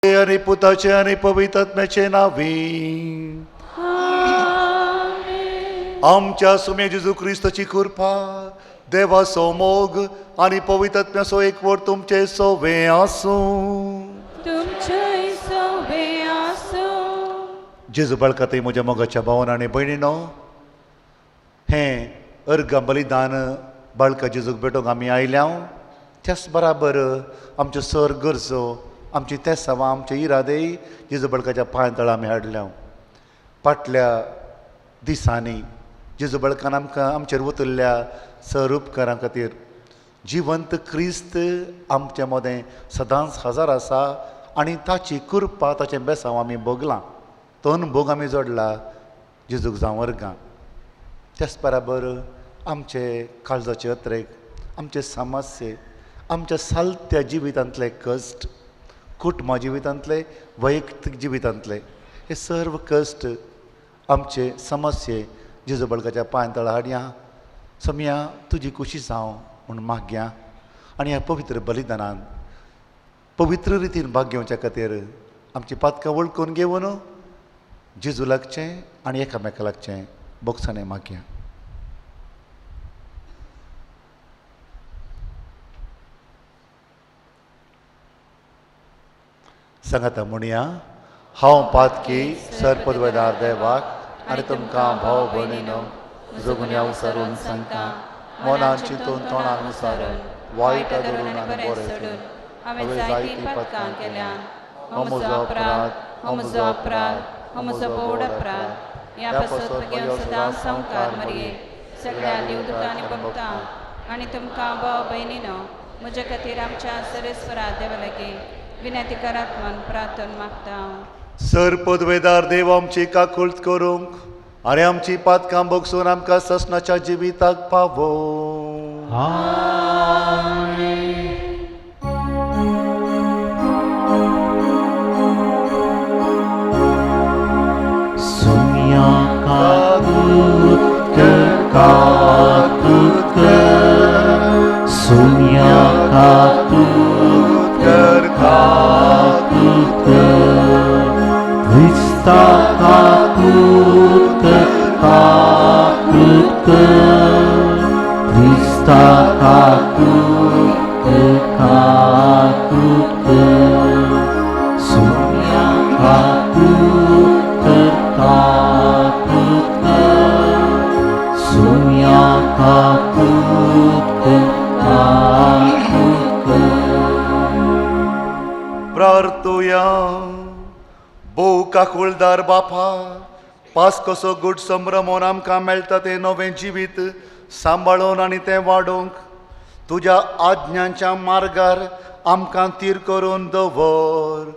आनी पुताचे आनी पवित्र आत्म्याचे नांवी. आमच्या सुम्या जेजू क्रिस्ताची कृपा, देवाचो मोग आनी पवित्र आत्म्याचो एकवट तुमचे सोवे आसूं. तुमचेय सोवे आसूं. जेजू बाळकातय म्हज्या मोगाच्या भावन आनी भयणीनो, हें अर्गां बलिदान बाळका जेजूक भेटोवंक आमी आयल्या. त्याच बराबर आमच्यो सर गरजो, आमची तेसावां, आमचे इरादेय जेजू बाळकाच्या पांय तळा आमी हाडल्या. फाटल्या दिसांनी जेजू बाळकान आमकां आमचेर वतल्या सर उपकारां खातीर जिवंत क्रिस्त आमचे मदें सदांच हजर आसा आनी ताची कृपा, ताचें बेसांव आमी भोगलां, तो अनुभोग आमी जोडला. जेजूक जावं वर्गां. त्याच बराबर आमचे काळजाचे अत्रेक, आमचे समस्ये, आमच्या सालत्या जिवितांतले कश्ट, कुटुंबा जिवितांतले, वैयक्तीक जिवितांतले हे सर्व कश्ट, आमचे समस्ये जेजू बळकाच्या पांय तळा हाडया. समया तुजी खुशी जावं म्हूण मागया आनी ह्या पवित्र बलिदानान पवित्र रितीन भाग घेवच्या खातीर आमची पातकां वळखून घेवन जेजू लागचें आनी एकामेका लागचें बोगसाणें मागया. सांगाता म्हणया, हांव पातकी सरपदवेदार देवाक आनी तुमकां भाव भयणीनो जगुन्या उसारून सांगता, मनान चिंतून तोंडान उसारून वायट धरून आनी बरें सोडून हांवें जायतीं पातकां केल्यान. हो म्हजो अपराध, हो म्हजो अपराध, हो म्हजो बोड अपराध. ह्या पासत म्हगेलो सदां संवकार मरये, सगळ्या देवदूतांनी भक्तां आनी तुमकां भाव भयणीनो म्हज्या खातीर आमच्या सरेस्वरा देवा लागीं विनंती करात म्हूण प्रार्थन मागता. सर पदवेदार देव आमची काकुळट करूंक आनी आमची पातकां भोगसून आमकां ससनाच्या जिविताक पावो. सुम्या काकूत कर, काकूत कर, सुम्या काकूत कर, काकूत कर, क्रिस्ता काकूत कर, काकूत कर, क्रिस्ता काकूत कर, काकूत कर, सुम्या काकूत कर, काकूत कर, सुम्या काकूत कर, काकूत कर. प्रार्थुया. भोव काकुळदार बापा, पास कसो गुड संभ्रमोन आमकां मेळटा तें नवें जिवीत सांबाळून आनी तें वाडोवंक तुज्या आज्ञांच्या मार्गार आमकां तीर करून दवर.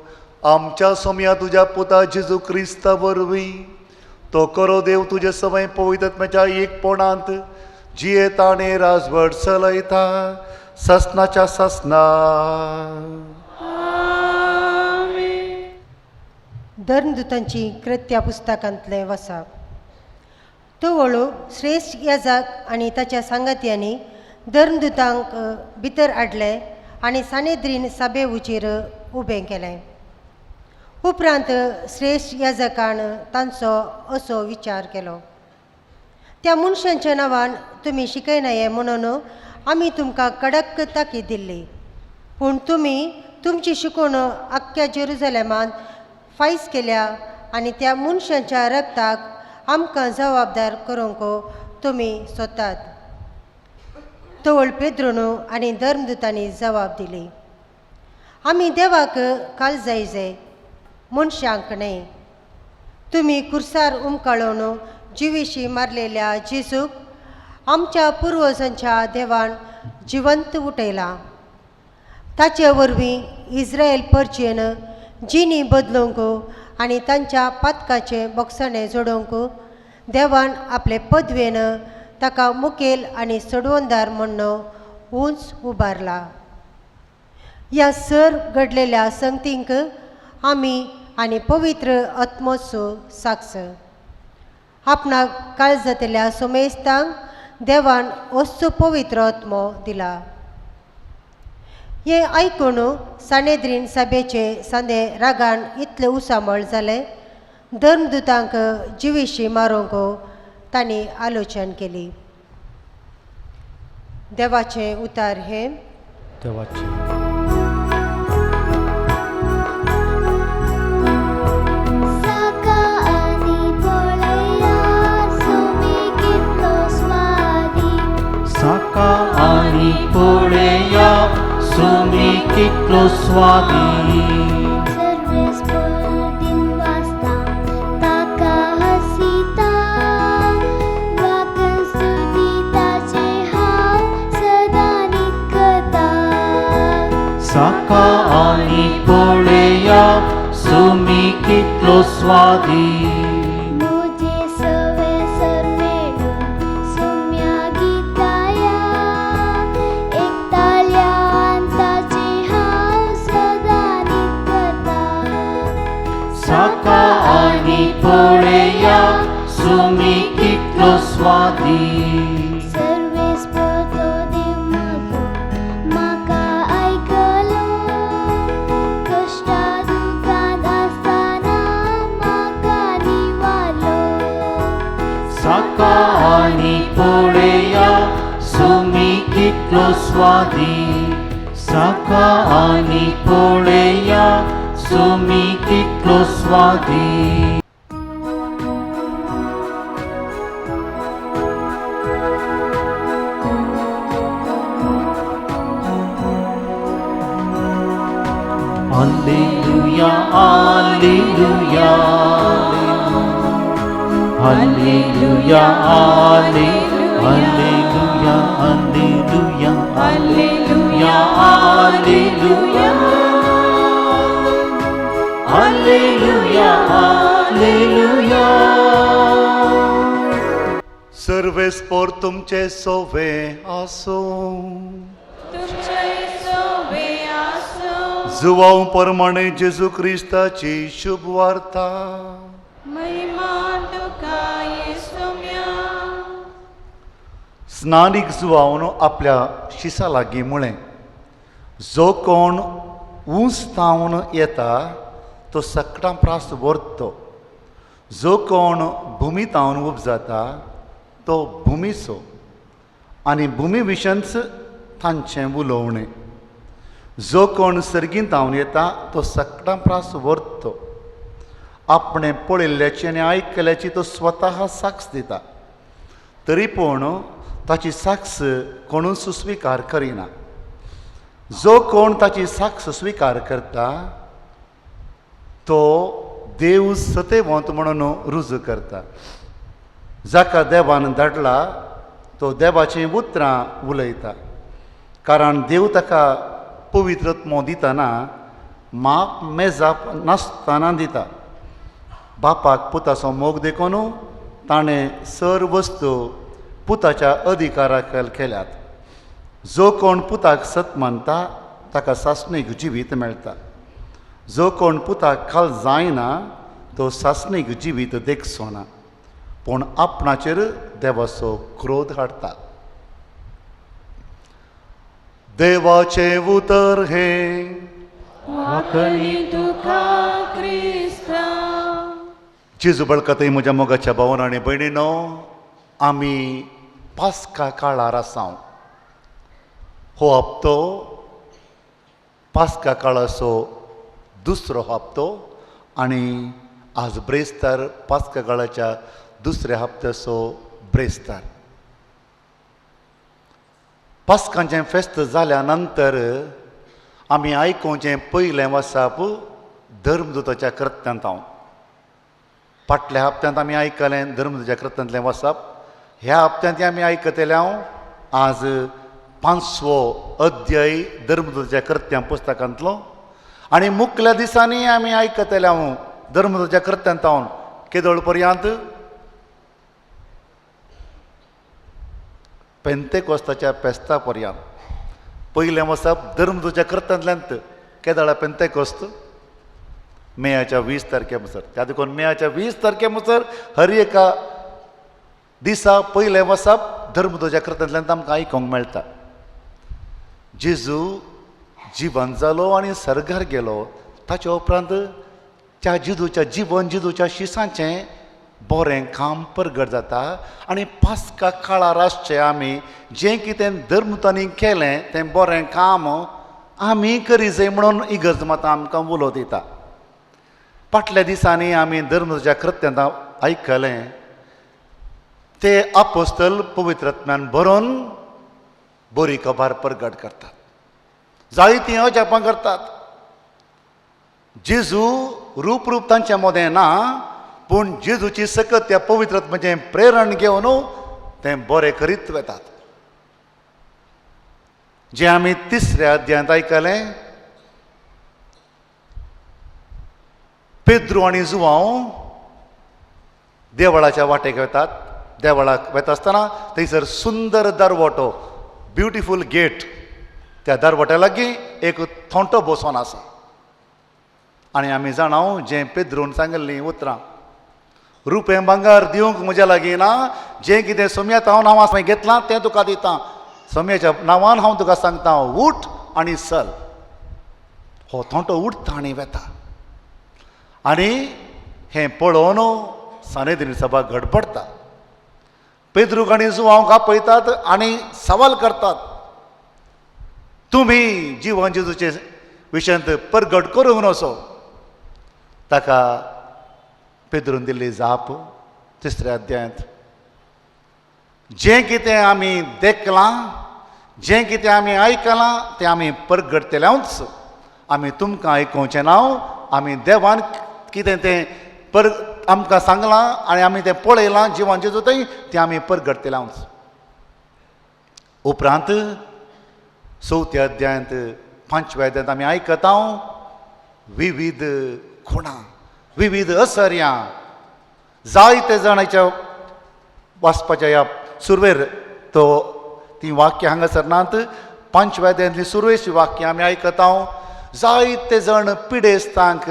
आमच्या सोमया तुज्या पुता जेजू क्रिस्ता वरवीं, तो करो देव तुजे सवय पवित्र एकपणांत जियेता आनी राजवट चलयता ससनाच्या ससना. धर्मदूतांची कृत्या पुस्तकांतलें वसाप. तवळू श्रेश्ठ याजक आनी ताच्या सांगात्यांनी धर्मदूतांक भितर हाडले आनी सानेद्रीन साबे उचेर उबें केलें. उपरांत श्रेश्ठ याजकान तांचो असो विचार केलो, त्या मनशांच्या नांवान तुमी शिकयनाये म्हणून आमी तुमकां कडक ताकीद दिल्ली, पूण तुमी तुमची शिकवण आख्ख्या जेरुजलेमांत फायस केल्या आनी त्या मनशांच्या रक्ताक आमकां जबाबदार करूंक तुमी सोदतात. तवळ पेद्रोनू आनी धर्मदूतांनी जबाब दिली, आमी देवाक काल जाय जाय, मनशांक न्हय. तुमी कुर्सार उमकाळोवन जिविशी मारलेल्या जेजूक आमच्या पुर्वजांच्या देवान जिवंत उठयला. ताचे वरवीं इस्रायल परचेन जिणी बदलूंक आनी तांच्या पातकाचें बोगसाणें जोडोवंक देवान आपले पदवेन ताका मुखेल आनी सोडवणदार म्हण्ण उंच उबारला. ह्या सर घडलेल्या संगतींक आमी आनी पवित्र आत्मोत्सव साक्ष. आपणाक काळ जातल्या सोमेस्तांक देवान वस्तू पवित्र आत्मो दिला. हें आयकून सानेद्रीन सभेचे सांदे रागान इतले उसामळ जाले धर्मदुतांक जिविशी मारूंक तांणी आलोचन केली. देवाचें उतार हें. देवाचे. साका आनी पळया सुमी कितलो स्वादीक. साका आनी पळया सुमी कितलो स्वादीक. सर्वेस पलटीन वाचता ताका हसिता वाकन स्तुती ताचे हांव सदां निकता. साका आनी पळया सुमी कितलो स्वादीक. म्हजे सवे सर मेळून सुम्या गीत गाया एकताल्यान ताचे हांव सदां निकता. साका आनी पळया सुमी कितलो स्वादीक. सर्वेस पोतो देव म्हजो म्हाका आयकलो कश्टा दुखांत आसतना म्हाका निवारलो. साका आनी पळया सुमी कितलो स्वादीक. साका आनी पळया सुमी कितलो स्वादीक. Alleluia, Alleluia, Alleluia, Alleluia, Alleluia, Alleluia, Alleluia, Alleluia, Alleluia. सर्वेस्पोर तुमचे सोवे आसूं. तुमचे सोबे आसूं. जुवांव परमाणे जेजू क्रिस्ताची शुभ वार्ता. महिमा तुका येसुम्या. स्नानीक जुवावन आपल्या शिसा लागीं म्हळें, जो कोण ऊंच थावन येता तो सकटां प्रास व्हरतो, जो कोण भुमी थावन उपजाता तो भुमीचो आनी भुमी विशंच तांचें उलोवणें. जो कोण सर्गींत थावन येता तो सकटां प्रास व्हरतो, आपणें पळयल्ल्याची आनी आयकल्याची तो स्वता साक्ष दिता, तरी पूण ताची साक्ष कोणूच स्विकार करिना. जो कोण ताची साक्ष स्विकार करता तो देव सतेवंत म्हणून रुजू करता. जाका देवान धाडला तो देवाचीं उतरां उलयता, कारण देव ताका पवित्र आत्मो दितना माप मेजाप नासतना दिता. बापाक पुताचो मोग देखून ताणें सर वस्तू पुताच्या अधिकाराखाल केल्यात. जो कोण पुताक सत मानता ताका सासणीक जिवीत मेळटा. जो कोण पुताक खाल जायना तो सासणीक जिवीत देखचो ना, पूण आपणाचेर देवाचो क्रोध हाडटा. देवाचें उतर हें. वाकणी तुका क्रिस्ता. जेजू बळकतय म्हज्या मोगाच्या भावन आनी भयणीनो, आमी पास्का काळार आसा. हो हप्तो पास्का काळाचो दुसरो हप्तो आनी आज ब्रेस्तार पास्का काळाच्या दुसऱ्या हप्त्याचो ब्रेस्तार. पास्कांचें फेस्त जाल्या नंतर आमी आयकुचें पयलें वसाप धर्मदूताच्या कृत्यांत हांव. फाटल्या हप्त्यांत आमी आयकलें धर्मदूताच्या कृत्यांतलें वसाप, ह्या हप्त्यांत आमी आयकतले हांव आज 5वो अध्याय धर्मदूताच्या कृत्यां पुस्तकांतलो आनी मुखल्या दिसांनी आमी आयकतले हांव धर्मदूताच्या कृत्यांत हांव केदोळ पर्यंत पेंतेकोस्ताच्या फेस्ता पर्यंत. पयलें वसप धर्मदूताच्या कृत्यांतल्यान केदळा पेंतेकोस्त मेयाच्या 20 तारखे म्हणसर. त्या देखून मेयाच्या 20 तारखे म्हणसर हर एका दिसा पयलें वसप धर्मदूताच्या कृत्यांतल्यान आमकां आयकूंक मेळटा. जेजू जिवन जालो आनी सर्गार गेलो. ताच्या उपरांत त्या जेजूच्या जिवन जेजूच्या शिसांचें बरें काम परगट जाता आनी पास्का काळार आसचें आमी जें कितें धर्मतांनी केलें तें बरें काम आमी करी जाय म्हणून इगर्ज मात आमकां उलो दिता. फाटल्या दिसांनी आमी धर्मच्या कृत्यांत आयकलें ते आपोस्तल पवित्रत्म्यान बरोवन बरी खबर परगट करतात, जायतीं अजापां करतात. जेजू रूप रूप तांच्या मदें ना, पूण जेजूची सकत त्या पवित्रत्माचें प्रेरण घेवन तें बरें करीत वतात. जें आमी तिसऱ्या अध्यायांत आयकलें, पेद्रू आनी जुवांव देवळाच्या वाटेक वेतात. देवळाक वेता आसतना थंयसर सुंदर दरवटो, ब्युटिफूल गेट, त्या दरवट्या लागीं एक थोंटो बसोन आसा. आनी आमी जाणाव जें पेद्रून सांगिल्लीं उतरां, रुपें भांगर दिवंक म्हज्या लागीं ना, जें कितें सोम्यात हांव नांवां घेतलां तें तुका दितां, सोम्याच्या नांवान हांव तुका सांगता, उठ आनी चल. हो थोंटो उठता आनी वेता. आनी हें पळोवन सानेद्रीन सभा गडबडटा. पेद्रूक आनी जुवांक आपयतात आनी सवाल करतात, तुमी जिवन जेजूचे विशयांत परगट करूंक नसो. ताका पेद्रून दिल्ली जाप तिसऱ्या अध्यायांत, जें कितें आमी देखलां, जें कितें आमी आयकलां तें आमी परगटतल्याच. आमी तुमकां आयकोवचें नांव, आमी देवान कितें तें पर आमकां सांगलां आनी आमी तें पळयलां जिवन जेजू थंय, तें आमी परगटतल्याच. उपरांत चवथ्या अध्यायांत पांचव्या अध्यायांत आमी आयकता विविध खुणां, विविध असर्यां, जायते जाणाच्या वाचपाच्या ह्या सुरवेर तो ती वाक्यां हांगासर नात. पांचव्या अध्यायांतली सुरवेची वाक्यां आमी आयकता, जायते जाण पिडेस्तांक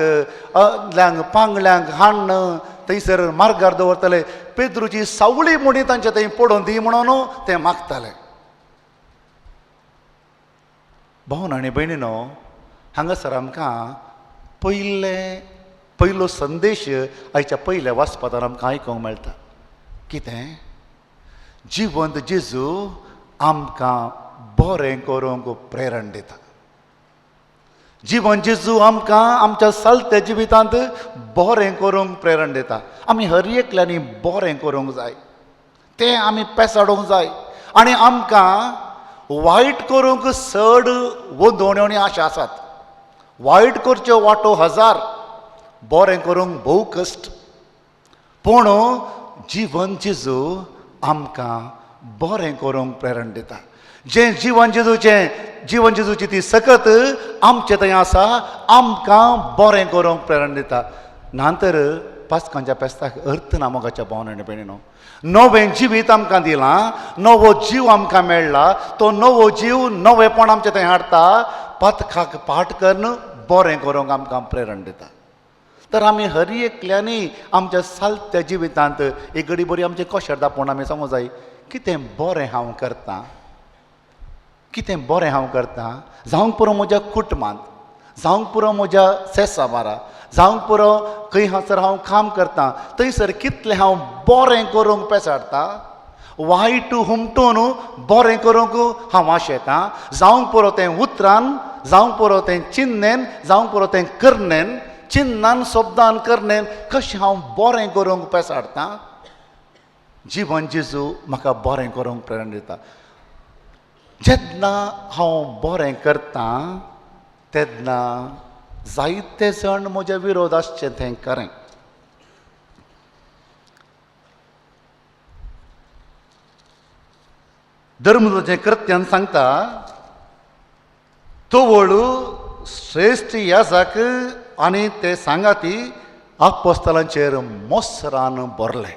ल्यांक पांगल्यांक हाण्ण थंयसर मार्गार दवरतले, पेद्रूची सावळी मुडी तांच्या थंय पडोवन दी म्हणून ते मागताले. भावन आनी भयणीनो, हांगासर आमकां पयलो संदेश आयच्या पयल्या वाचपांत आमकां आयकूंक मेळटा. कितें? जिवंत जेजू आमकां बरें करूंक प्रेरण दिता. जिवन जेजू आमकां आमच्या चलत्या जिवितांत बरें करूंक प्रेरण दिता. आमी हर एकल्यांनी बरें करूंक जाय, तें आमी पेसाडूंक जाय. आनी आमकां वायट करूंक चड वदोवण्यो आनी आशा आसात. वायट करच्यो वांटो हजार, बरें करूंक भोव कश्ट. पूण जिवन जेजू आमकां बरें करूंक प्रेरण दिता. जें जिवन जेजूचें, जिवन जेजूची ती सकत आमचे थंय आसा, आमकां बरें करूंक प्रेरण दिता. ना तर पास्कांच्या पेस्ताक अर्थ ना मोगाच्या भावन आनी भयणीनो. नवें जिवीत आमकां दिलां, नवो जीव आमकां मेळ्ळा, तो नवो जीव नवेपण आमचे थंय हाडटा, पथकाक पाठ करून बरें करूंक आमकां प्रेरण दिता. तर आमी हर एकल्यांनी आमच्या सालत्या जिवितांत एक घडी बरी आमचें कशें दापोवन आमी सांगूंक जाय, कितें बरें हांव करतां, कितें बरें हांव करतां, जावंक पुरो म्हज्या कुटुंबांत, जावंक पुरो म्हज्या सेसाबारा, जावंक पुरो खंय हांसर हांव काम करतां थंयसर कितलें हांव बरें करूंक पेसाडटा, वायट हुमटून बरें करूंक हांव आशेतां, जावंक पुरो तें उतरान, जावंक पुरो तें चिन्नेन, जावंक पुरो तें करनेन, चिन्नान शब्दान करनेन कशें हांव बरें करूंक पेसाडटा. जिवन जेजू म्हाका बरें करूंक प्रेरणा दिता. जेन्ना हांव बरें करतां तेन्ना जायते जाण म्हज्या विरोध आसचे तें खरें. धर्मदूताचें कृत्यान सांगता, तवळ श्रेश्ठ याजक आनी ते सांगाती आपोस्तलांचेर मोसरान भरले.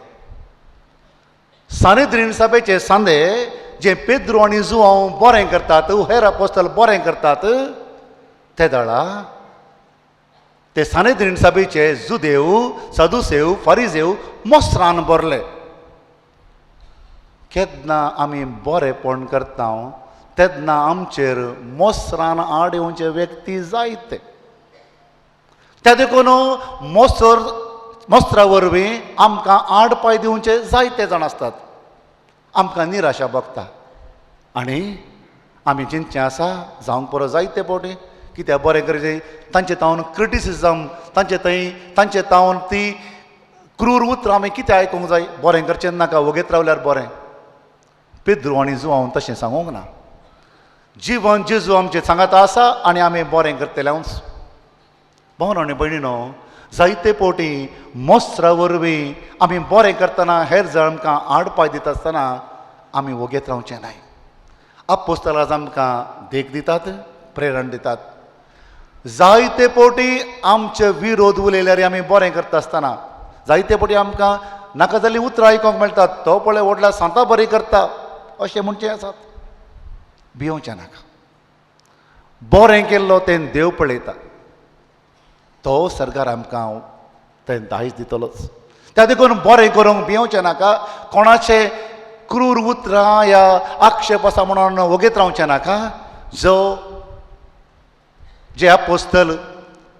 सानेद्रीन सभेचे सांदे जे पेद्रू आनी जुआंव बरें करतात, हेर आपोस्तल बरें करतात, ते दळा ते सानेद्रीन सभेचे जुदेव, सदुसेव, फारिजेव मोसरान भरले. केन्ना आमी बरेंपण करता तेन्ना आमचेर मोसरान आड येवचे व्यक्ती जायते. त्या देखून मोसर मोस्त्रा वरवीं आमकां आड पांय दिवचे जायते जाण आसतात. आमकां निराशा भोगता आनी आमी चिंतचें आसा जावंक पुरो जायते फावटी कित्याक बरें करचें तांचे तावन क्रिटिसिजम तांचे थंय तांचे तावन ती क्रूर उतरां आमी कितें आयकूंक जाय. बरें करचें नाका, वगेत रावल्यार बरें. पेद्रू आनी जुआंव तशें सांगूंक ना. जिवन जेजू आमचें सांगात आसा आनी आमी बरें करतले. हांव भाव आनी भयणीनो, जायते फावटी मोस्त्रा वरवीं आमी बरें करतना हेर जाण आमकां आड पांय दिता आसतना आमी वगेत रावचें न्हय. आपोस्तलां आमकां देख दितात, प्रेरण दितात. जायते फावटी आमचे विरोध उलयल्यार आमी बरें करता आसतना जायते फावटी आमकां नाका जाल्लीं उतरां आयकूंक मेळटात. तो पळय व्हडल्या सांता बरी करता अशें म्हणचें आसात. भियोवचें नाका. बरें केल्लो तें देव पळयता, तो सरकार आमकां तें दायज दितलोच. त्या देखून बरें करूंक भियोवचें नाका. कोणाचे क्रूर उतरां या आक्षेप आसा म्हणून वगेत रावचें नाका. जो जे आपोस्तल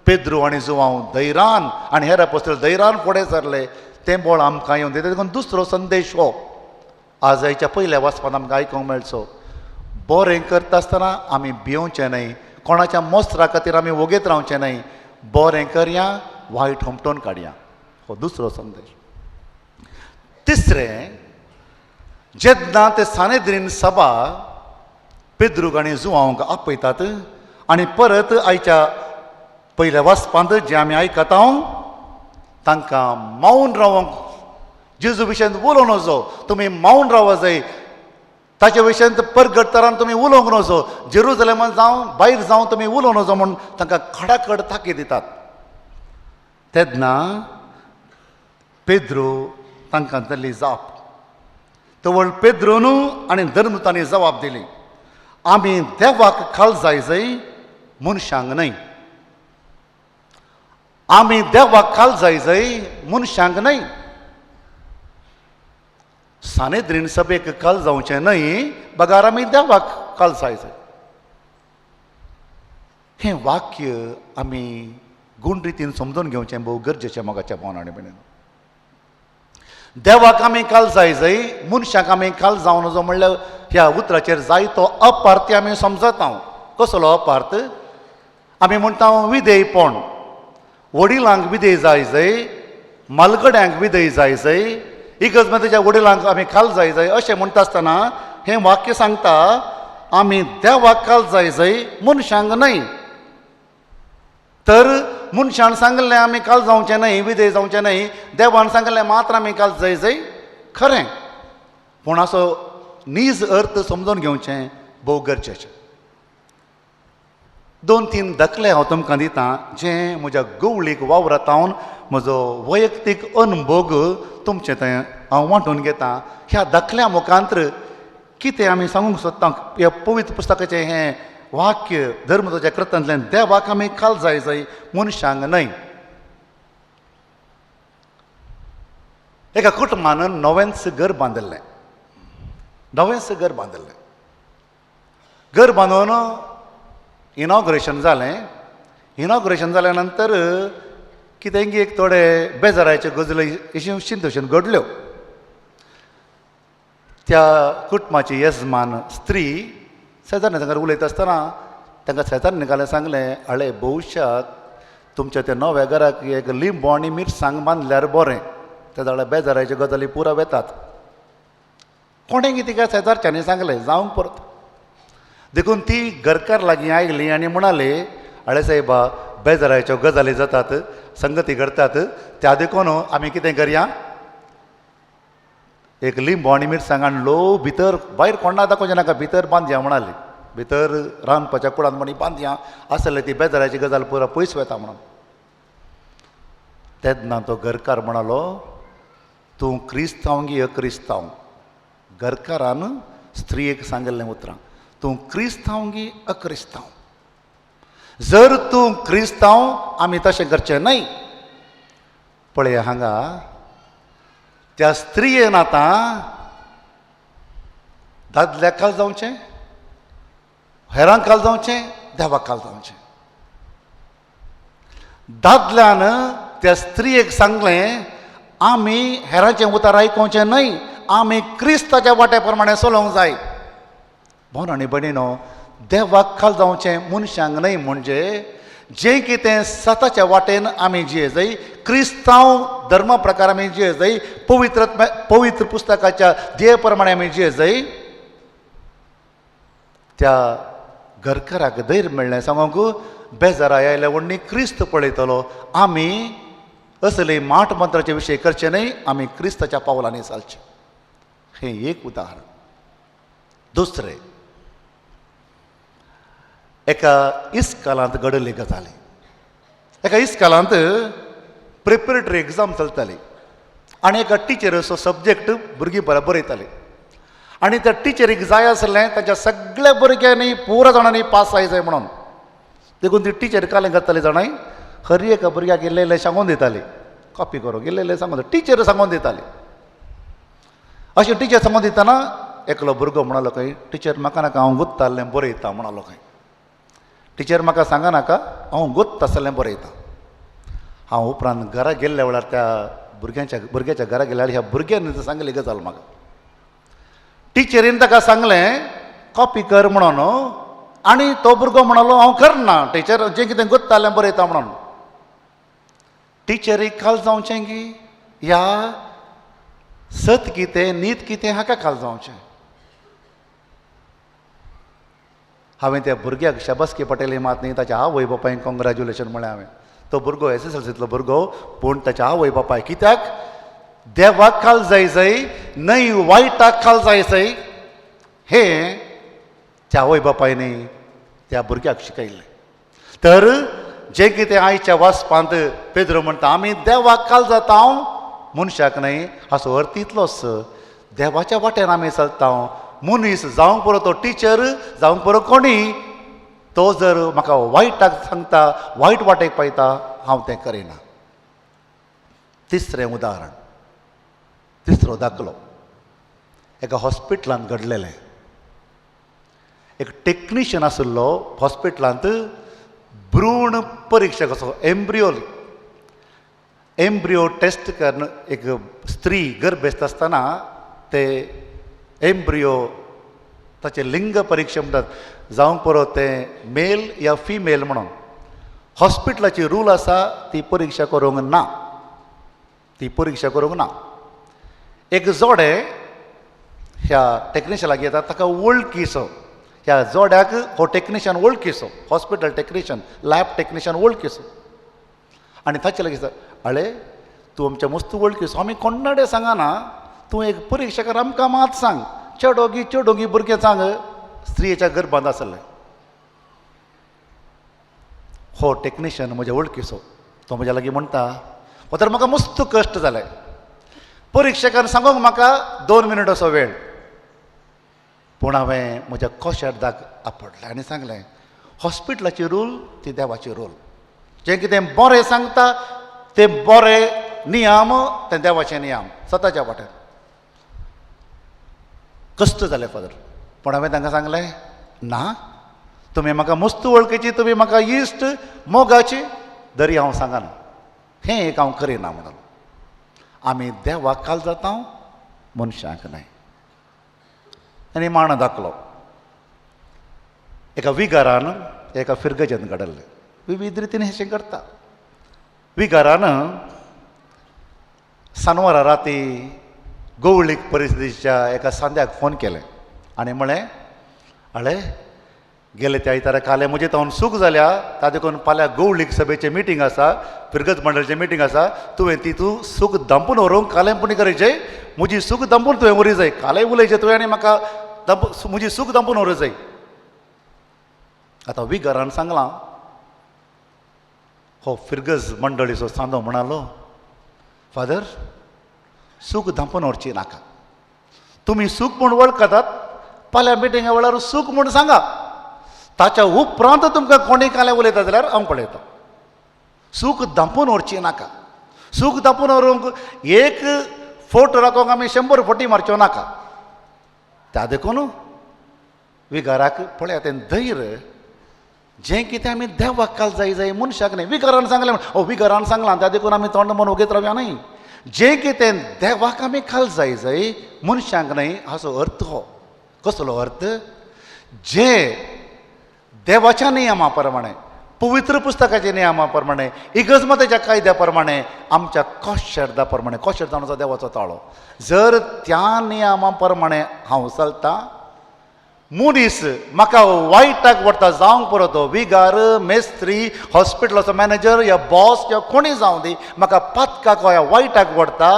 पेद्रू आनी जुआंव धैरान आनी हेर आपोस्तल धैरान फुडें सरले तें बळ आमकां येवन दिता. देखून दुसरो संदेश हो आज आयच्या पयल्या वाचपांत आमकां आयकूंक मेळचो. बरें करता आसतना आमी भियोवचें न्हय, कोणाच्या मोस्त्रा खातीर आमी वगेत रावचें न्हय. बरें करया, वायट हुमटोवन काडया, हो दुसरो संदेश. तिसरें, जेन्ना ते सानेद्रीन सभा पेद्रूक आनी जुआंवक आपयतात आनी परत आयच्या पयल्या वाचपांत जें आमी आयकता तांकां मौन रावंक जेजू विशयांत उलोवं नजो, तुमी मौन रावा जाय. ताचे विशयांत परगट तरान तुमी उलोवंक नजो, जेरुजलेमान जावं भायर जावं तुमी उलोवं नजो म्हूण तांकां खडाखड ताकीद दितात. तेन्ना पेद्रू तांकां जाल्ली जाप, तवळ पेद्रू न्हू आनी धर्मतांनी जबाब दिली, आमी देवाक खाल जाय जाय मनशांक न्हय. आमी देवाक खाल जाय जाय मनशांक न्हय. सानेद्रीन सभेक काल जावचें न्हय बगार आमी देवाक काल जाय जाय. हें वाक्य आमी गुण रितीन समजून घेवचें भोव गरजेचें मोगाच्या भावान आनी भयणीन. देवाक आमी काल जाय जाय मनशाक आमी काल जावं नजो म्हणल्यार ह्या उतराचेर जायतो अपार्थ आमी समजता. कसलो अपार्थ? आमी म्हणटा विधेयपण, वडिलांक विधेय जाय जाय, मालगड्यांक विधेय जाय जाय, इगर्ज मातेच्या वडिलांक आमी खाल जाय जाय अशें म्हणटा आसतना हें वाक्य सांगता आमी देवाक खाल जाय जाय मनशांक न्हय. तर मनशान सांगलें आमी काल जावचें न्हय, विधेय जावचें न्हय, देवान सांगलें मात्र आमी काल जाय जाय, खरें, पूण असो नीज अर्थ समजून घेवचें भोव गरजेचें. दोन तीन दाखले हांव तुमकां दितां जे म्हज्या गवळीक वावरातावन म्हजो वैयक्तीक अनभोग तुमचें थंय हांव वांटून घेतां. ह्या दाखल्या मुखांत्र कितें आमी सांगूंक सोदता ह्या पवित्र पुस्तकाचें हें वाक्य धर्मदूताच्या कृतांतल्यान, देवाक आमी खाल जाय जाय मनशांक न्हय. एका कुटुंबान नवेंच घर बांदिल्लें, नवेंच घर बांदिल्लें. घर बांदून इनॉग्रेशन जालें. इनॉग्रेशन जाल्या नंतर कितें एक थोडे बेजाराचे गजली अशी तशेन घडल्यो. त्या कुटुंबाची येजमान स्त्री शेजाऱ्यां तांकां उलयता आसतना तांकां शेजाऱ्यांनी घालें सांगलें, हळे भविश्याक तुमच्या त्या नव्या घराक एक लिंबू आनी मिरसांग बांदल्यार बरें, त्या जाल्यार बेजाराच्यो गजाली पुरा वेतात. कोणें कितें तिका शेजारच्यांनी सांगलें जावंक परत. देखून ती घरकार लागीं आयली आनी म्हणाली, हळे साहेबा बेजाराच्यो गजाली जातात, संगती घडतात, त्या देखून आमी कितें करया, एक लिंबू आनी मिरसांग हाडलो भितर, भायर कोणा दाखोवचें नाका, भितर बांदया म्हणाली, भितर रांदपाच्या कुडांत म्हणी बांदया, आसले ती बेजाराची गजाल पुरा पयस वता म्हणून. तेन्ना तो घरकार म्हणालो, तूं क्रिस्तांव गी अक्रिस्तांव? घरकारान स्त्रियेक सांगिल्लें उतरां, तूं क्रिस्तांव गी अक्रिस्तांव? जर तूं क्रिस्तांव आमी तशें करचें न्हय. पळय हांगा त्या स्त्रियेन आतां दादल्याक खाल जावचें हेरांक काल जावचें, देवाक काल जावचें. दादल्यान त्या स्त्रियेक सांगलें, आमी हेरांचें उतार आयकोवचें न्हय, आमी क्रिस्ताच्या वाट्या प्रमाणें चलोवंक जाय. भोवन आनी भयणीनो, देवाक खाल जावचें मनशांक न्हय, म्हणजे जें कितें सताच्या वाटेन आमी जिये जाय, क्रिस्तांव धर्मा प्रकार आमी जिये जाय, पवित्र पवित्र पुस्तकाच्या ध्येय प्रमाणें आमी जिये जाय. त्या घरकाराक धैर्य मेळ्ळें सांगूंक, बेजारा आयल्या व्हडली क्रिस्त पळयतलो, आमी असले माठ मंत्राचे विशय करचे न्हय, आमी क्रिस्ताच्या पावलांनी चालचें. हें एक उदाहरण. दुसरें, एका इस्कालांत घडली गजाली. एका इस्कालांत प्रिपरेटरी एग्जाम चलताली आनी एका टिचरीचो सब्जेक्ट भुरगीं बरयताली आनी त्या टिचरीक जाय आसलें ताच्या सगळ्या भुरग्यांनी पुरा जाणांनी पास जाय जाय म्हणून. देखून ती टिचर कालें करताली जाणाय, हर एका भुरग्याक इल्लें इल्लें सांगून दिताली, कॉपी करूंक इल्लें इल्लें सांगून टिचर सांगून दिताली. अशें टिचर सांगून दितना एकलो भुरगो म्हणालो खंय, टिचर म्हाका नाका, हांव गुत्तालें बरयता म्हणालो खंय. टिचर म्हाका सांगा नाका, हांव गुत्त आसलें बरयता. हांव उपरांत घरा गेल्ल्या वेळार त्या भुरग्याच्या घरा गेल्यार ह्या भुरग्यान सांगली गजाल म्हाका. टिचरीन ताका सांगलें कॉपी कर म्हणून, आनी तो भुरगो म्हणालो हांव करना टिचर, जें कितें गुत्तालें बरयता म्हणून. टिचरीक खाल जावचें की ह्या सत कितें नीत कितें हाका खाल जावचें. हांवें त्या भुरग्याक शाबासकी पटेली मात न्ही, ताच्या आवय बापायक कॉंग्रेच्युलेशन म्हळें हांवें. तो भुरगो SSLCतलो भुरगो, पूण ताच्या आवय बापाय कित्याक देवाक खाल जाय जाय न्हय वायटाक खाल जाय जाय हें त्या आवय बापायनी त्या भुरग्याक शिकयलें. तर जें कितें आयच्या वाचपांत पेद्रो म्हणटा, आमी देवाक खाल जाता मनशाक न्हय, हाचो अर्थ इतलोच, देवाच्या वाटेन आमी चलता. मनीस जावंक पुरो तो टिचर, जावंक पुरो कोणी, तो जर म्हाका वायटाक सांगता, वायट वाटेक पायता, हांव तें करिना. तिसरें उदाहरण, तिसरो दाखलो एका हॉस्पिटलांत घडलेलें. एक टेक्निशियन आशिल्लो हॉस्पिटलांत, भ्रूण परिक्षक असो, एम्ब्रियो टेस्ट करून एक स्त्री गर्भेस्त आसतना ते एम्ब्रियो ताचें लिंग परिक्षा म्हणटात, जावंक पुरो तें मेल या फिमेल म्हणून. हॉस्पिटलाची रूल आसा ती परिक्षा करूंक ना, ती परिक्षा करूंक ना. एक जोडे ह्या टॅक्निशियन लागीं येता, ताका वळखीचो, ह्या जोड्याक हो टॅक्निशियन वळखीचो, हॉस्पिटल टॅक्निशियन, लॅब टॅक्निशियन वळखीचो. आनी ताचे लागीं अळे तूं आमच्या मस्त वळखीचो, आमी कोणाडे सांगना, तूं एक परिक्षा कर, आमकां मात सांग, चेडोगी चेडोगी भुरगें सांग, स्त्रियेच्या गर्भांत आसलें. हो टॅक्निशियन म्हज्या वळखीचो, तो म्हज्या लागीं म्हणटा, हो तर म्हाका मस्त कश्ट जाले, परिक्षकान सांगूंक म्हाका 2 मिनट असो वेळ, पूण हांवें म्हज्या कोशार्दाक आपडलें आनी सांगलें, हॉस्पिटलाची रूल ती देवाची रूल, जें कितें बरें सांगता तें बरें नियम, तें देवाचे नियम सताच्या वाटेन. कश्ट जाले फादर, पूण हांवें तांकां सांगलें ना, तुमी म्हाका मस्त वळखीची, तुमी म्हाका इश्ट मोगाची, दरी हांव सांगना, हें एक हांव करिना म्हणून. आमी देवाक खाल जाता, मनशांक न्हय. आनी माण दाखलो एका विगारान एका फिरगजेन घडल्लें. विविध रितीन हें करता. विगारान सानवारा राती गोवळीक परिस्थितीच्या एका सांद्याक फोन केलें आनी म्हळें, अळे गेले त्या आयतारा काले म्हजे तावन सूख जाल्या, ता देखून फाल्यां गोवळीक सभेचें मिटींग आसा, फिरगज मंडळाचें मिटींग आसा, तुवें ती तूं सूख दांपून व्हरूंक कालें पुणी करचें, म्हजी सूख दांपून तुवें व्हरी जाय, कालें उलयचें तुवें आनी म्हाका म्हजी सूख दांपून व्हरूं जाय. आतां विगारान सांगलां, हो फिरगज मंडळीचो सांदो म्हणालो, फादर सूख धांपून व्हरची नाका, तुमी सूख म्हूण वळखतात, फाल्यां मिटिंगा वेळार सूख म्हूण सांगा, ताच्या उपरांत तुमकां कोणी कालें उलयता जाल्यार हांव पळयतां. सूख धांपून व्हरची नाका, सूख धांपून व्हरूंक एक फोट राखोंक आमी 100 फोटी मारच्यो नाका. त्या देखून विगाराक पळयात तें धैर्य जें कितें आमी देवाक काल जाय जाय मनशाक न्हय. विगारान सांगलें म्हण ओ विगारान सांगलां त्या देखून आमी तोंड म्हणून ओगीत रावया न्हय. जें कितें देवाक आमी काल जाय जाय मनशांक न्हय हाचो अर्थ हो. कसलो अर्थ? जे देवाच्या नियमा प्रमाणे, पवित्र पुस्तकाच्या नियमा प्रमाणे, इगर्जमताच्या कायद्या प्रमाणे, आमच्या कॉशर्दा प्रमाणे, कॉशर्द जावन आसा देवाचो ताळो, जर त्या नियमा प्रमाणे हांव चलतां, मनीस म्हाका वायटाक व्हरता जावंक पुरो तो विगार, मेस्त्री, हॉस्पिटलाचो मॅनेजर या बॉस या कोणी जावं दी, म्हाका पातकाक वा वायटाक व्हरता,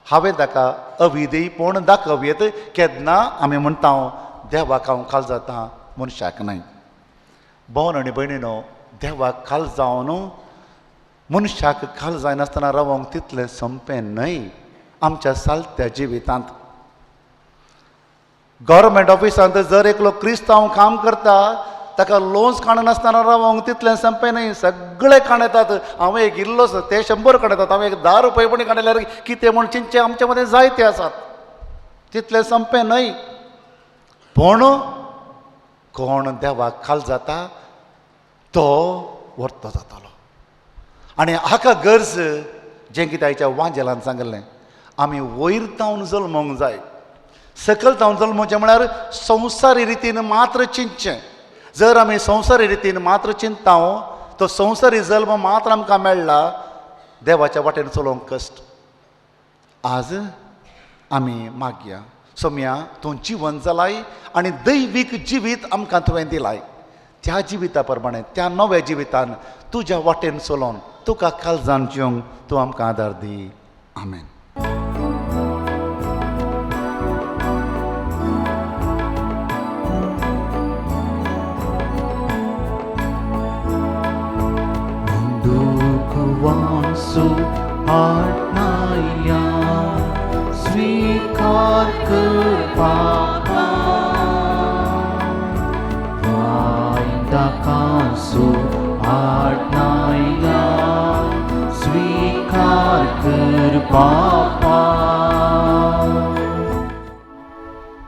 हांवें ताका अविधेयपण दाखोवयेत. केन्ना आमी म्हणटा देवाक हांव खाल जाता, मनशाक न्हय. भोवन आनी भयणीनो, देवाक खाल जावन मनशाक खाल जायनासतना रावंक तितलें सोंपें न्हय आमच्या सालत्या जिवितांत. गव्हर्मेंट ऑफिसांत जर एकलो क्रिस्तांव काम करता ताका लोन्स काडनासतना रावंक तितलें सोंपें न्हय. सगळे काण येतात, हांव एक इल्लोसो, ते 100 काण येतात, हांव एक 10 रुपये पण काडल्यार कितें म्हूण चिंतचें आमचे मदें जायते आसात. तितलें सोंपें न्हय. पूण कोण देवाक खाल जाता तो वर्तो जातालो. आनी हाका गरज जें कितें आयच्या वांजेलान सांगलें, आमी वयर तावन जल्मोंक जाय. सकयल तावन जल्मोचें म्हळ्यार संवसारी रितीन मात्र चिंतचें. जर आमी संवसारी रितीन मात्र चिंतता तो संवसारी जल्म मात्र आमकां मेळ्ळा, देवाच्या वाटेन चलोवंक कश्ट. आज आमी मागया, सोम्या तूं जिवन जालाय आनी दैवीक जिवीत आमकां तुवें दिलाय, त्या जिविता प्रमाणे त्या नव्या जिवितान तुज्या वाटेन चलोवन तुका काळजान जिवंक तूं आमकां आदार दी. आमेन. दुखवांसु आटनायल्या स्वीकार कर पापा, वायदाकांसु आटनायल्या स्वीकार कर पापा.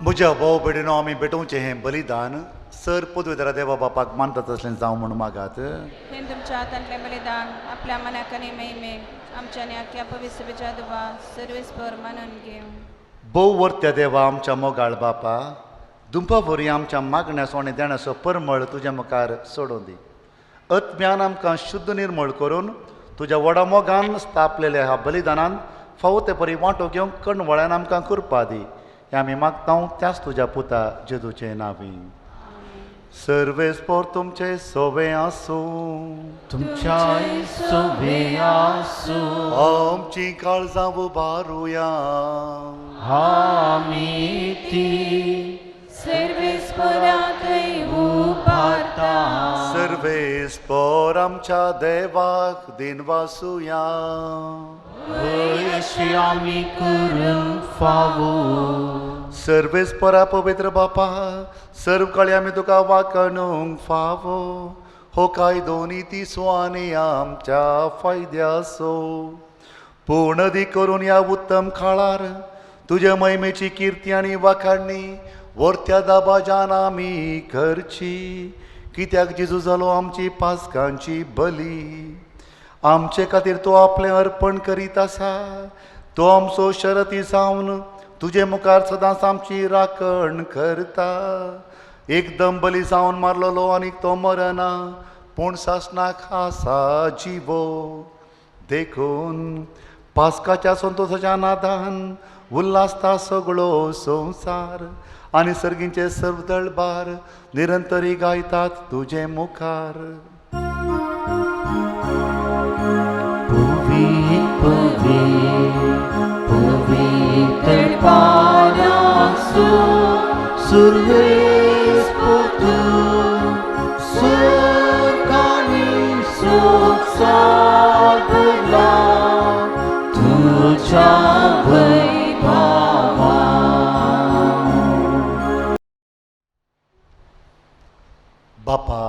म्हज्या भाव भयणीनो, आमी भेटोवचें हें बलिदान सर पदवेदारा देवा बापाक मानतात तसलें जावं म्हूण मागात. हें तुमच्या हातांतलें बलिदान आपल्या मनाक आनी महिमे आमच्या आनी आख्या पवित्र दुवा सर्वेस्पर मानून घेवं. भोव वर्त्या देवा आमच्या मोगाळ बापा, दुंपा वरी आमच्या मागण्याचो आनी देण्याचो परमळ तुज्या मुखार सोडून दी. आत्म्यान आमकां शुद्ध निर्मळ करून तुज्या व्हडा मोगान स्थापलेल्या ह्या बलिदानान फावो ते परी वांटो घेवंक कणवळ्यान आमकां कृपा दी. हें आमी मागता त्याच तुज्या पुता जेजूचे नांवी. सर्वेस्पोर तुमचे सोवे आसूं, तुमच्याय सोवे आसूं. आमची काळजां उबारुया, आमी ती सर्वेस्पराकय उबारता. सर्वेस्पोर आमच्या देवाक दिनवासुया. अशी आमी करूंक फावो. सर्वेस्परा पवित्र बापा, सर्व काळी आमी तुका वाकणूंक फावो. हो कायदो नितीचो आनी आमच्या फायद्याचो. पूण दी करून ह्या उत्तम काळार तुज्या महिमेची किर्ती आनी वाखाणणी वर्त्या दाबाजान आमी करची. कित्याक जेजू जालो आमची पासकांची बली, आमचे खातीर तो आपलें अर्पण करीत आसा. तो आमचो शरती जावन तुजे मुखार सदांच आमची राखण करता. एकदम बली जावन मारलेलो आनी तो मरना, पूण सासणाक आसा जिवो. देखून पासकाच्या संतोशाच्या नादान उल्हासता सगळो संवसार आनी सर्गींचे सर्व दळबार निरंतरी गायतात तुजे मुखार. पवित्र पारासु सुर्वेस्पोतु सुखानी सुख सागला तुझ्या वैभवा. बापा,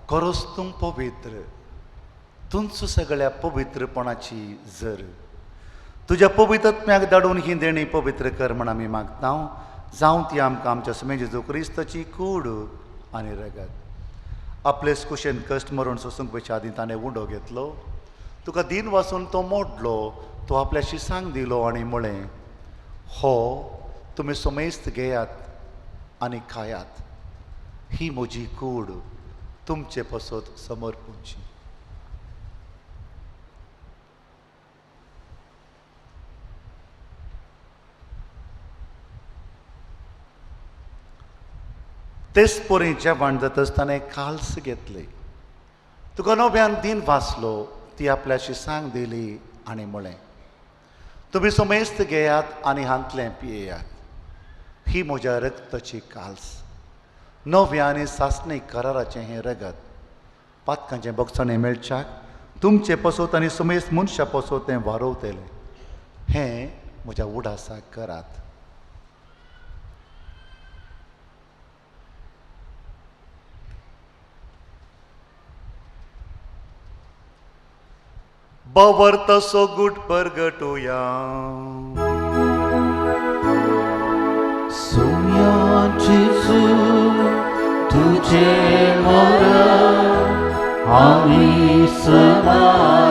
खरोच तूं पवित्र, तुमचो सगळ्या पवित्रपणाची जर तुज्या पवित्र आत्म्याक धाडून ही देणी पवित्र कर म्हण आमी मागता. जावं ती आमकां आमच्या सुमे जेजू क्रिस्ताची कूड आनी रगत. आपलेच कुशेन कश्ट मरण सोसूंक पयच्या आदीं ताणें उंडो घेतलो, तुका दिन वाचून तो मोडलो, तो आपल्या शिसांक दिलो आनी म्हळें, हो तुमी समेस्त घेयात आनी खायात, ही म्हजी कूड तुमचे पसत समर्पूची. तेच परी जेवण जातच ताणें काल्स घेतली, तुका नव्यान दिन वाचलो, ती आपल्या शिसांक दिली आनी म्हळें, तुमी समेस्त घेयात आनी हांतलें पियेयात, ही म्हज्या रक्ताची काल्स, नव्या आनी सासणी कराराचें हें रगत, पातकांचें बोगसणें मेळच्याक तुमचें पसत आनी समेस्त मनशां पसत तें वारोवतलें, हें म्हज्या उडासाक करात. बवर तसो गुट परगटुया. सोम्या जेजू तुझे मरण आमी स्मारता,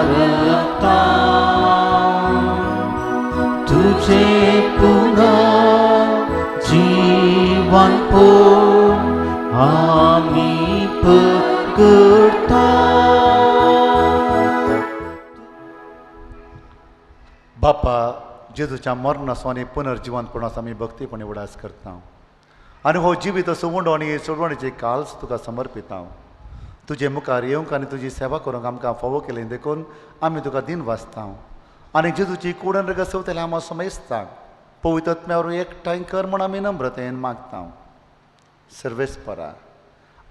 तुझे पुनः जीवन पूर्ण आमी प्रगटता. बापा, जेजूच्या मरणाचो आनी पुनर्जिवनपणाचो आमी भक्तीपणी उडास करता आनी हो जिवीत असो उंडो आनी सोडवणेची काल्स तुका समर्पिता. तुजे मुखार येवंक आनी तुजी सेवा करूंक आमकां फावो केली देखून आमी तुका दिन वाचता आनी जेजूची कुडन रगत सवतले आमी समजता. पवित्र आत्म्या वरवीं एकठांय कर म्हूण आमी नम्रतेन मागता. सर्वेस्परा,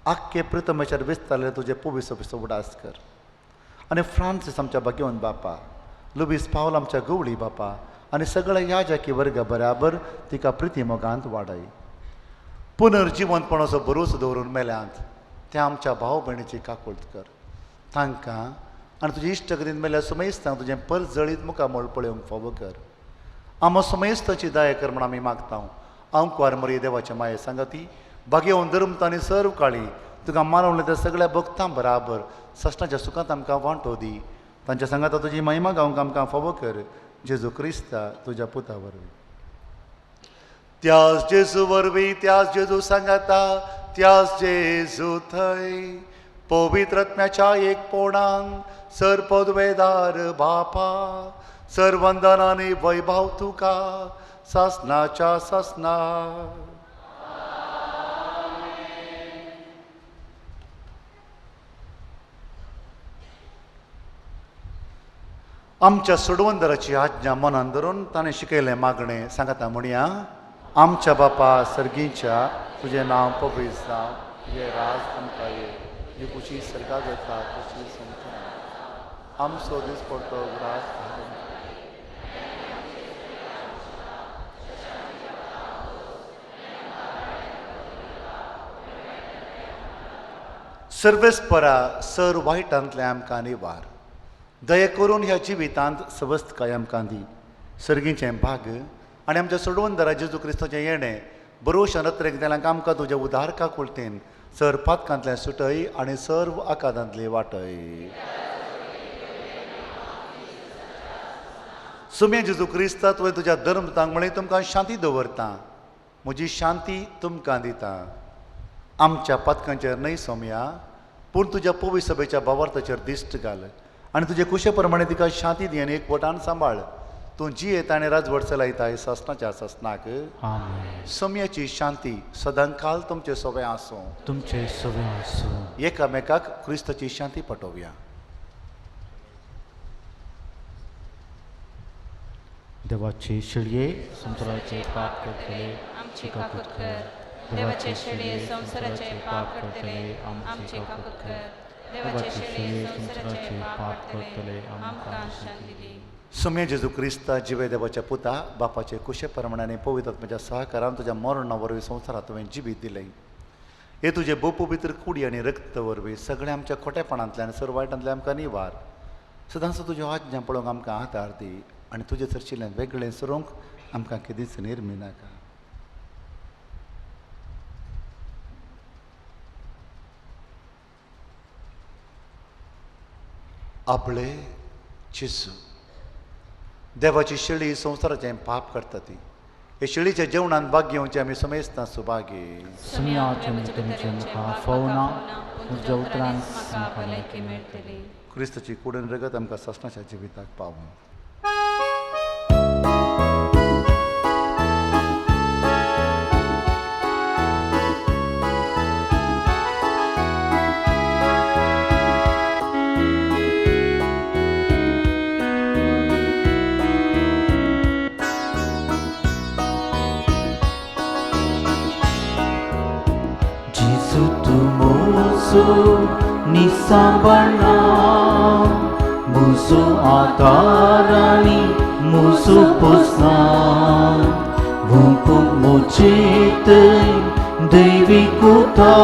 आख्खे प्रितमेचेर विस्तारले तुजे पवित्र सभेचो उडास कर आनी फ्रांसीस आमच्या भाग्यवंत बापा, लुबीस पावल आमच्या गवळी बापा आनी सगळ्या याजकी वर्ग बराबर तिका प्रिती मोगांत वाडय. पुनर्जिवंतपणाचो भरोसो दवरून मेल्यांत त्या आमच्या भाव भयणीची काकुळट कर, तांकां आनी तुजे इश्टगतीन मेल्या सुमेस्तांक तुजें परजळीत मुखामळ पळोवंक फावो कर. आमकां सुमेस्ताची दया कर म्हूण आमी मागता. आंकवार मरी देवाचे माये सांगती भाग्यवंत धर्मता आनी सर्व काळी तुका मानवले त्या सगळ्या भक्तां बराबर सश्टाच्या सुखांत आमकां वांटो दी. तांच्या सांगाता तुजी महिमा गावंक आमकां फावो कर, जेजू क्रिस्ता तुज्या पुता वरवीं. त्याच जेजू वरवीं, त्याच जेजू सांगाता, त्याच जेजू थंय पवित्र आत्म्याच्या एकपणान सर पदवेदार बापा, सर वंदन आनी वैभव तुका सासनाच्या सासना. आमच्या सोडवंदराची आज्ञा मनान धरून ताणें शिकयलें मागणें सांगता म्हणया. आमच्या बापा सर्गीच्या, तुजें नांव पवित्र जावं, तुजें राज आमकां ये, तुजी खुशी सर्गा जाता तशी संवसारांत. आमचो दिसपडटो राज घालून सर्वेस्परा सर वायटांतलें आमकां निवार, दया करून ह्या जिवितांत सवस्तकाय आमकां दी. सर्गीचें भाग आनी आमच्या सोडवंदरा जेजू क्रिस्ताचें येणें बरोवशा नत्रेक जाल्यार आमकां तुज्या उदार काकुळटेन सर पातकांतलें सुटय आनी सर्व आकादांतली वाटय. सुम्या जेजू क्रिस्ता, तुवें तुज्या धर्मतांक म्हळें तुमकां शांती दवरता, म्हजी शांती तुमकां दिता. आमच्या पातकांचेर न्हय सोम्या, पूण तुज्या पवित्र सभेच्या भावार्थाचेर दिश्ट घाल आनी तुजे कुशे प्रमाणे तिका शांती दी आनी एकवटान सांबाळ. तूं जियेता आनी राजवट चलयताय सासणाच्या सासणाक. आमेन. सोम्याची शांती सदांकाल तुमचे सोबे आसूं. तुमचे सोबे आसूं. एकामेकाक क्रिस्ताची शांती पटोवया. देवाचे शेळये संवसाराचे पाप करतले आमची काकूत कर. देवाचे शेळये संवसाराचे पाप करतले आमची काकूत कर. देवाचे शेळये संवसाराचे पाप करतले आमकां शांती दी. सुम्या जेजू क्रिस्ता जिवे देवाच्या पुता, बापाचे कुशे प्रमाणाने पवित्र आत्म्याच्या सहकारान तुज्या मरणा वरवीं संवसारांत तुवें जिवीत दिलें. हे तुजे भोवपवित्र कुडी आनी रक्त वरवीं सगळ्या आमच्या खोटेपणांतल्यान सर्व वायटांतल्यान आमकां निवार. सदांच तुज्यो आज्ञा पळोवंक आमकां आदार दी आनी तुजे चर्चिल्ल्यान वेगळें सरूंक आमकां केदीच निर्मी नाका. आपले जेजू देवाची शेळी संवसाराचें पाप करता ती हे शेळीच्या जेवणान भाग घेवचें आमी समेस्तां सुभागी. सुम्याचे तुमचे मुखार फवना तुमच्या उतरान म्हाका भलायकी मेळटली. क्रिस्ताची कुडून रगत आमकां सासणाच्या जिविताक पावूं. Gesù tu musu nisambana musu atarani musu pusna vumpu muchite devi kuta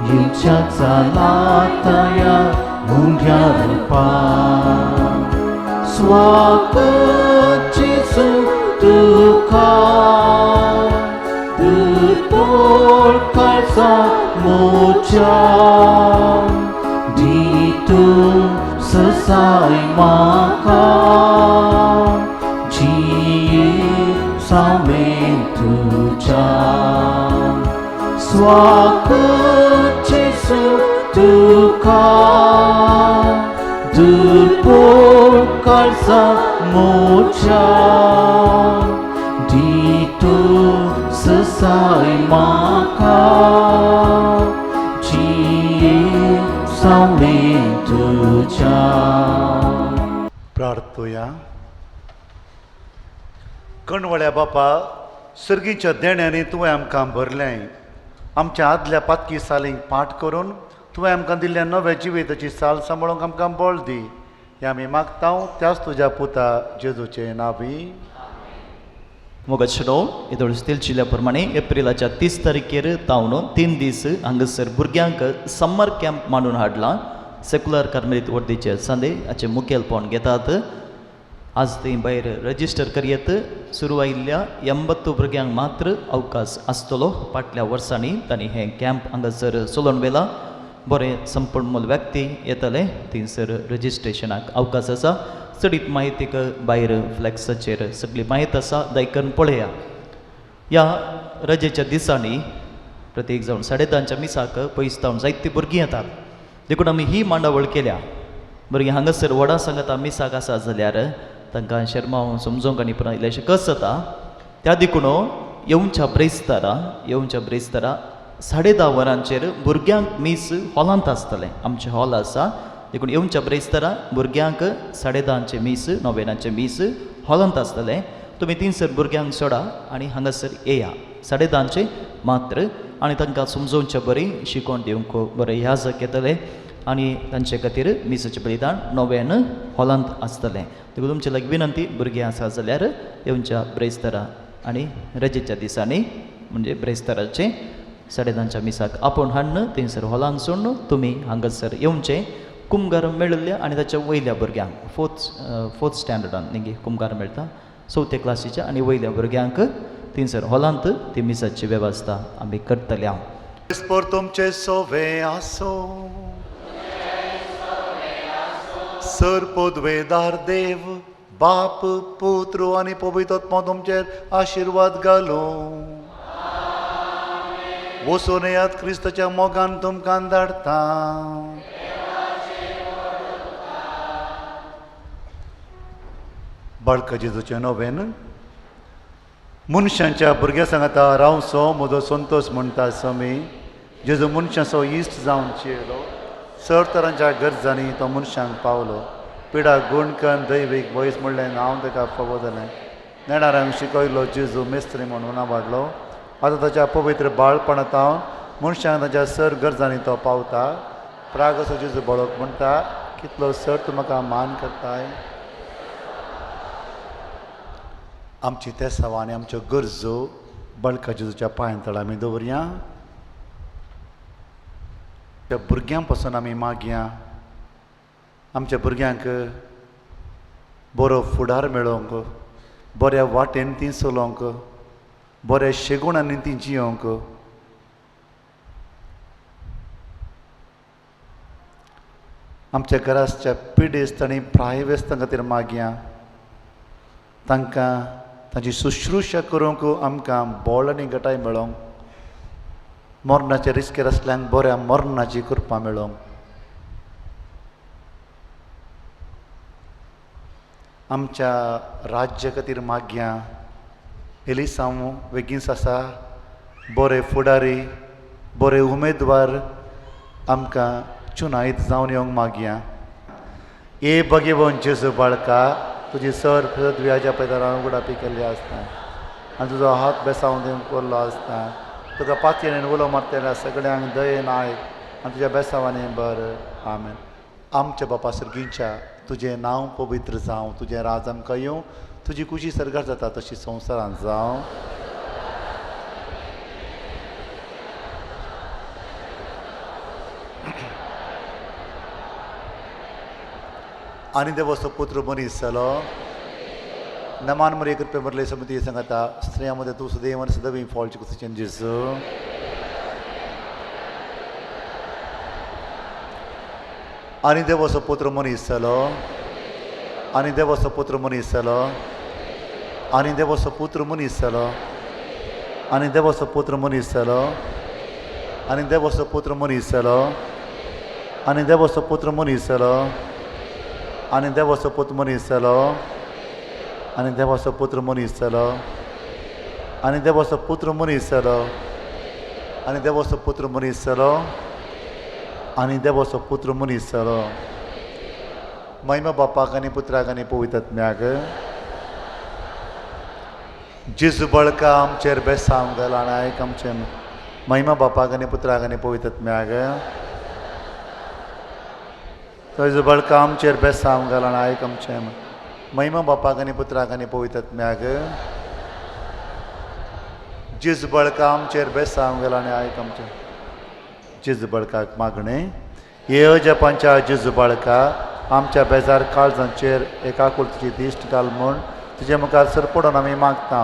yincha salataya mundya rupa swagat Gesù tukha Kalsa mocha ditu sesai maka jiye samen tuja swagat Jesu tuka durpol kalsa mocha ditu sesai maka jiye samen tuja. प्रार्थुया. कणवळ्या बापा, सर्गीच्या देण्यांनी तुवें आमकां भरलें. आमच्या आदल्या पातकी सालींक पाठ करून तुवें आमकां दिल्ल्या नव्या जिविताची साल सांबाळूंक आमकां बळ दी. हें आमी मागता त्याच तुज्या पुता जेजूचे नांवी. मोगाचो येदोळ जिल्ल्या प्रमाणे एप्रिलाच्या 30 तारखेर तावन 3 दीस हांगासर भुरग्यांक समर कॅम्प मांडून हाडला. सेक्युलर कार्मेलीत वर्दीचे सांदे हाचें मुखेलपण घेतात. आज थंय भायर रजिस्टर करयत सुरू आयिल्ल्या 80 भुरग्यांक मात्र अवकाश आसतलो. फाटल्या वर्सांनी तांणी हें कॅम्प हांगासर चलोवन व्हेलां. बरें संपूर्ण व्यक्ती येतले थंयसर रजिस्ट्रेशनाक अवकाश आसा. चडीत म्हायतीक भायर फ्लॅक्साचेर सगळी म्हायती आसा, दायकन पळया. ह्या रजेच्या दिसांनी प्रत्येक जावन 10:30 मिसाक पयस जावन जायतीं भुरगीं येतात. देखून आमी ही मांडावळ केल्या. भुरगीं हांगासर व्हडा सांगता मिसाक आसा जाल्यार तांकां शेरमांव समजोंक आनी पुराय इल्लेशें कस जाता. त्या देखून येवच्या ब्रेस्तारा 10:30 वरांचेर भुरग्यांक मीस हॉलांत आसतलें. आमचें हॉल आसा देखून येवच्या ब्रेस्तारा भुरग्यांक 10:30 मीस नोवेनाचें मीस हॉलांत आसतलें. तुमी थंयसर भुरग्यांक सोडा आनी हांगासर येया 10:30 मात्र आनी तांकां समजोवचें बरी शिकोवन दिवंक बरें याजक येतले आनी तांचे खातीर मिसाचें बलिदान नोवेन हॉलांत आसतलें. देखून तुमचे लागीं विनंती, भुरगीं आसा जाल्यार येवच्या ब्रेस्तारा आनी रजेच्या दिसांनी म्हणजे ब्रेस्ताराचें 10:30 मिसाक आपोवन हाडून थंयसर हॉलांत सोडून तुमी हांगासर येवचें. कुमगार मेळिल्ल्या आनी ताच्या वयल्या भुरग्यांक फोर्थ स्टँडर्डान न्ही कुमगार मेळटा चवथ्या क्लासीच्या आनी वयल्या भुरग्यांक थंयसर हॉलांत ती मिसाची वेवस्था आमी करतले. हांव तुमचे सोवे आसो सर पदवेदार देव बाप पुत्र आनी पवित्र आत्मो तुमचेर आशिर्वाद घालूं. वचून येयात क्रिस्ताच्या मोगान तुमकां धाडटा. बाळका जेजूचें नोवेन मनशांच्या भुरग्यां सांगता रावचो म्हजो संतोश म्हणटा समी. जेजू मनशांचो इश्ट जावन चियलो. चड तरांच्या गरजांनी तो मनशांक पावलो. पिडा गुणकन दैवीक वयस म्हणलें नांव ताका फावो जालें. नेणारांक शिकयलो जेजू मेस्त्री म्हणून वाडलो. आतां ताच्या पवित्र बाळपणांत मनशांक ताच्या सर गरजांनी तो पावता. प्रागसो जेजू बळोक म्हणटा कितलो सर तूं म्हाका मान करताय. आमची तेसांव आनी आमच्यो गरजो बळका जेजूच्या पांयां तळा आमी दवरया. त्या भुरग्यां पासून आमी मागया आमच्या भुरग्यांक बरो फुडार मेळोवंक, बऱ्या वाटेन ती चलोवंक, बऱ्या शेगुणांनी ती जियोवंक. आमच्या घराच्या पिडेस्त आनी प्रायवेस्तां खातीर मागया. तांकां तांची शुश्रूशा करूंक आमकां बळ आनी घटाय मेळोंक, मरणाचे रिस्केर आसल्यांक बऱ्या मरणाची कृपा मेळोंक. आमच्या राज्या खातीर मागया. एलिसांव वेगींच आसा, बरे फुडारी बरे उमेदवार आमकां चुनायत जावन येवंक मागया. ए भगेवन जेजू बाळका, तुजी सर पृथ्व्याच्या पेदारान उगडापी केल्ली आसता आनी तुजो हात बेसावन दिवंक कोरलो आसता. तुका पातयेन उलो मारतल्या सगळ्यांक दयेन आयक आनी तुज्या बेसावांनी बर. आमेन. आमच्या बापा सर्गींच्या, तुजें नांव पवित्र जावं, तुजें राज आमकां येवं, तुजी कुशी सर्गार जाता तशी संवसारांत जावं. आनी देवाचो पुत्र मनीस जालो. नमान मरे कृपे मरले समिती सांगता, स्त्रियां मध्ये तूं सदैव आनी सदैव फॉलची कुशीचें जेजू. आनी देवाचो पुत्र मनीस जालो. आनी देवाचो पुत्र मनीस जालो. आनी देवाचो पुत्र मनीस जालो. आनी देवाचो पुत्र मनीस जालो. आनी देवाचो पुत्र मनीस जालो. आनी देवाचो पुत्र मनीस जालो. आनी देवाचो पुत्र मनीस जालो. आनी देवाचो पुत्र मनीस जालो. आनी देवाचो पुत्र मनीस जालो. आनी देवाचो पुत्र मनीस जालो. आनी देवाचो पुत्र मनीस जालो. महिमा बापाक आनी पुत्राक आनी पवित्र आत्म्याक. जेजू बळका आमचेर बेसांव घाल आनी आयक आमचें. महिमा बापाक आनी पुत्राक आनी पवित्र आत्म्याक. जेजू बळका आमचेर बेसांव घाल आनी आयक आमचें. महिमा बापाक आनी पुत्राक आनी पवित्र आत्म्याक. जेजू बळका आमचेर बेसांव घाल आनी आयक आमचें. जेजू बळकाक मागणें. हे अजपांच्या जेजू बाळका, आमच्या बेजार काळजांचेर एकाकुळतीची दिश्ट घाल म्हूण तुजे मुखार सरपडून आमी मागता.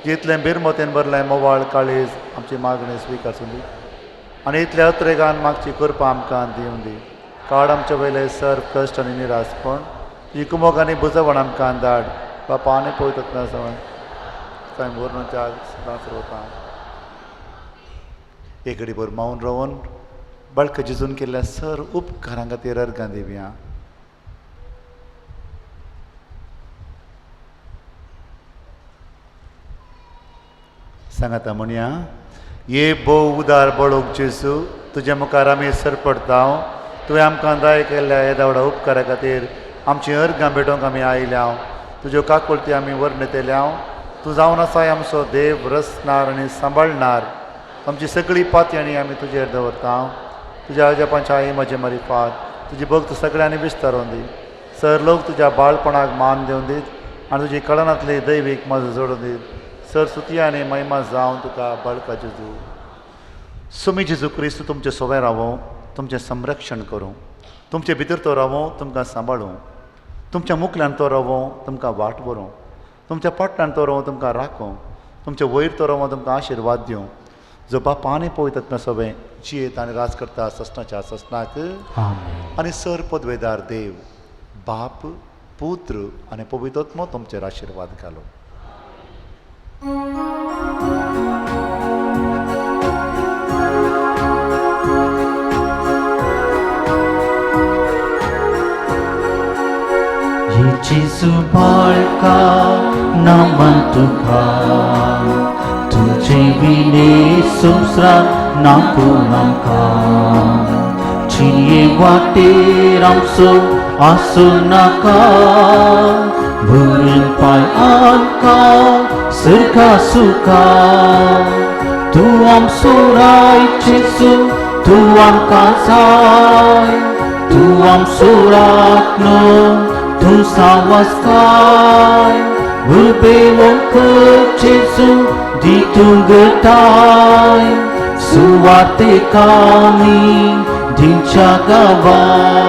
जितलें बिरमतेन भरलें मोवाळ काळीज आमची मागणी स्विकारसूं दी आनी इतल्या अत्रेगान मागची कृपा आमकां दिवं दी. काड आमचे वयले सर कश्ट आनी निरासपण, तुजी कुमोक आनी बुजवण आमकां धाड. बापा आनी पवित्र सवन कांय व्हरून सदांच रोता. एक घडीभर मावन रावन बाळका जेजून केल्ल्या सर उपकारां खातीर अर्गां दिवया. सांगाता म्हणया, ये भोव उदार बळोक जेजू, तुज्या मुखार आमी सरपडता. तुवें आमकां दाय केल्ल्या येदा व्हडा उपकारा खातीर आमची अर्गां भेटोवंक आमी आयल्या. तुज्यो काकुळती आमी वर्णयतल्या. तूं जावन आसाय आमचो देव, रचणार आनी सांबाळणार. आमची सगळी पातयणी आमी तुजेर दवरता. तुज्या अजपांच्या आई म्हजे मरिफात तुजी भक्त सगळ्यांनी विस्तारोवन दी. सर लोक तुज्या बाळपणाक मान दिवन दीत आनी तुजी कळनांतली दैवीक मज जोडून दीत. सर सुती आनी महिमा जावन तुका बाळका जेजू. सुमी जेजू क्रिस्तू तुमचें सोवें रावों, तुमचें संरक्षण करूं, तुमचे भितर तो रावों, तुमकां सांबाळूं, तुमच्या मुखल्यान तो रावों, तुमकां वाट व्हरूं, तुमच्या पाटल्यान तो रावों, तुमकां राखूं, तुमचे वयर तो रावों, तुमकां आशिर्वाद दिवं. जो बापा आनी पवित्र आत्म्या सोबें जियेत आनी राज करता ससनाच्या ससनाक. आनी सर पदवेदार देव बाप पुत्र आनी पवित्र आत्मो तुमचेर आशिर्वाद घालो. जेजू बाळका नमन तुका, तुझे विने संवसार ना कोण आमकां. जिये वाटेर आमचो आसूं नाका, भरून पांय आमकां सर्गा सुखा. तूं आमचो राय जेजू, तूं आमकां जाय, तूं आमचो राखणो, तूं सावसकाय. उर्बेवंक जेजू दी तूं गटाय, सुवातेक आमी दिवच्या गांवां.